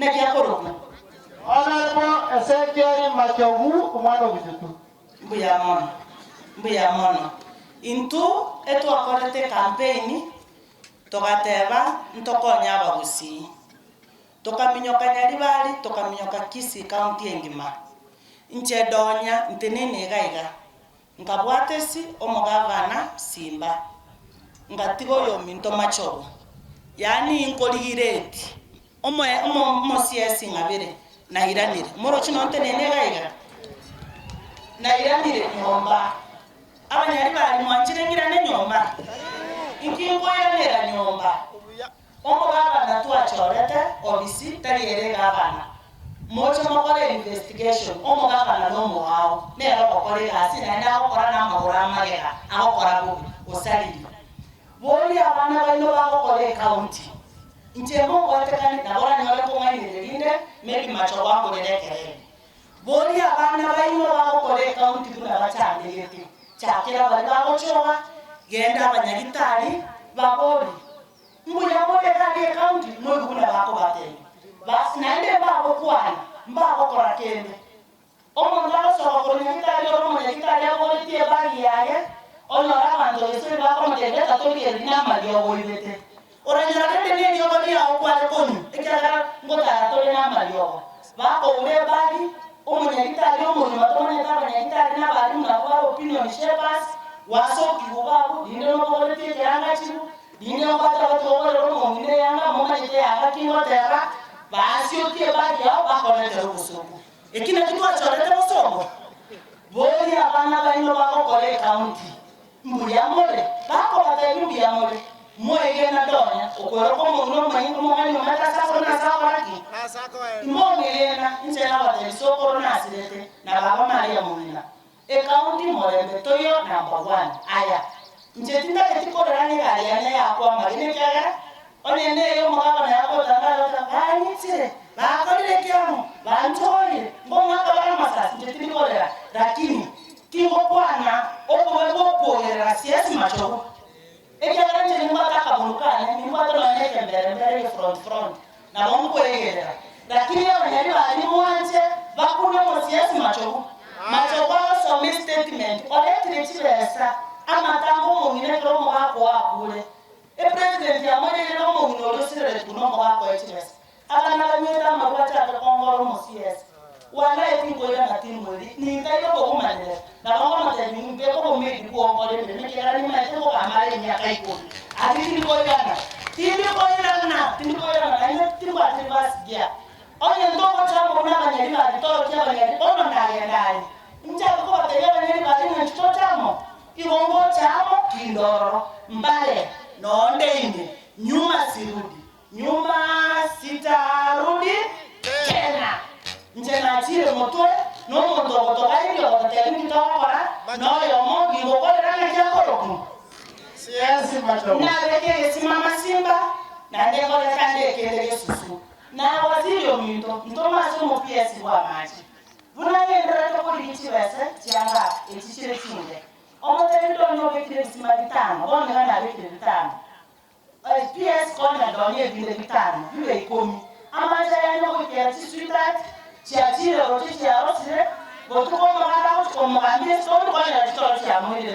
Naki akorokwa? Honourable Ezekiel Machogu omwana o Bitutu. Mbuya mono, mbuya mono. Intwe etwakorete ecampaign togateba ntokonye abagusii. Tokaminyoka Nyaribari, tokaminyoka Kisii county engima. Inche Donya ntenene iga iga, nkabwata esi omogavana Simba, ngatiga oyominto Machogu. Yaani nkorigireti omoe omo omosiesi ng'abere, nairanire. Moroche nonye ntenene iga iga? Nairanire nyomba. Abanyaribari mwanchire ng'irane nyomba? Inki nkoiranera nyomba? Omogabana twachorete obisi tari ere egabana. Moche mokore investigation, omogabana nomoao nere ogokora egasi naende agokora namagoro amagega agokora bobe, osariri. Boria abana baino bagokora ecounty. Inche mogoetekani nabo oranyore kong'ainereria rinde maybe machogu angorere ekerebi. Boria abana baino bagokora ecounty buna bachandegete. Chakera baria bagochoga, genda abanyagitari baborie. Mbuya more gari ecounty moigwe buna bakobatebia. Bas naende mbagokwana, mbagokora kende. Omonto agosoka korwa nyagitari ore omonyagitari aboretie ebag yaye, onyore abanto gese bakomotebia reta torigererie namariogo oibete. Oranyora rende neriogo riao kware konywa, ekiagera ngotara tore namariogo. Bakoura ebag, omonyagitari omonyuma tomanyete abanyagitari na abalimu nabwo bare opinion shapers, gwasokigwa iga abwo, rinde nobogoretie ekeanga chibu, Rinde mbwate abatogorera omong'ina eyanga, momanyete eyanga ki ngoteba, Baasiokie ebagi yao bakoretera obosooku. Eki nakio twachorete bosongo? Boria abana baino bagokora ecounty, mbuya more? Bakobatebia mbuya more, moegena donya okweroka omong'ina omonyi omong'aini omanyete ase akore nase akora ki? Imong'egena, inche nabatebia sokoro nasirete, na baba Maria mong'ina. Ecounty morembe toiyo number one. Aya, inche tintageti korera negari yane yakwa amagena ekiagera onye neye omogabana yagotanga agoteba bang'itire, bakorire ki amo, banchorire, ngomwaka bare amasasi, inche tindi korera lakini tingokwana obobe bwokwogerera siasi machogu ekiagera inche nimbwate akabunu kane, nimbwate nonya na ekembere mbere ege front front nabo nkwegerera lakini abanyari baria mwanche bakune omosiasi machogu. Machogu agosoma estatement oretire chibesa amatanga omong'ina ekero omogaka oo akure. Epresident yamoreire omong'ina oria osireretwe na omogaka oye chibesa. Abana banywete amarwa bachake kongora omosiesi. Walai tinkoirana timweri, ninkaire obogomanera. Nabo nkomotebia mbeke obomaid bw'onkore emeremo ekiagera nimaete ngogamare emiaka ikomi. Ati tindikoirana, tindikoirana, tindikoirana naende timbwati reverse gear. Onye ntogocha amo buna abanyari baria torokie abanyari bono ndagenda aria. Inchake kobatebia abanyari baria ng'a inchuo toche amo, igo ngocha amo kinde ororo, mbare nonde ime, nyuma sirudi, nyuma sitarudi tena. Inche nachire motwe nomonto ogotogairia ogototebia inki togokora, na oyomo gingokorera ng'aki akorokwa. Nabeke egesima amasimba, naende nkorete ande ekende gesusu. Na waziri ominto, ntome ase omopiesi bw'amache, buna agendererete korigia chibese chianga echi chire chinke. Omotebi Donya obekire ebisima bitano, bono iga nabekire bitano. PS konya Donya ebinde bitano, bibe ikomi. Amache aya nogoikera chisweetheart chiachire roche chiarosire, botuko omoganda agochia komogambia estori konyora chitoro chiamoirire.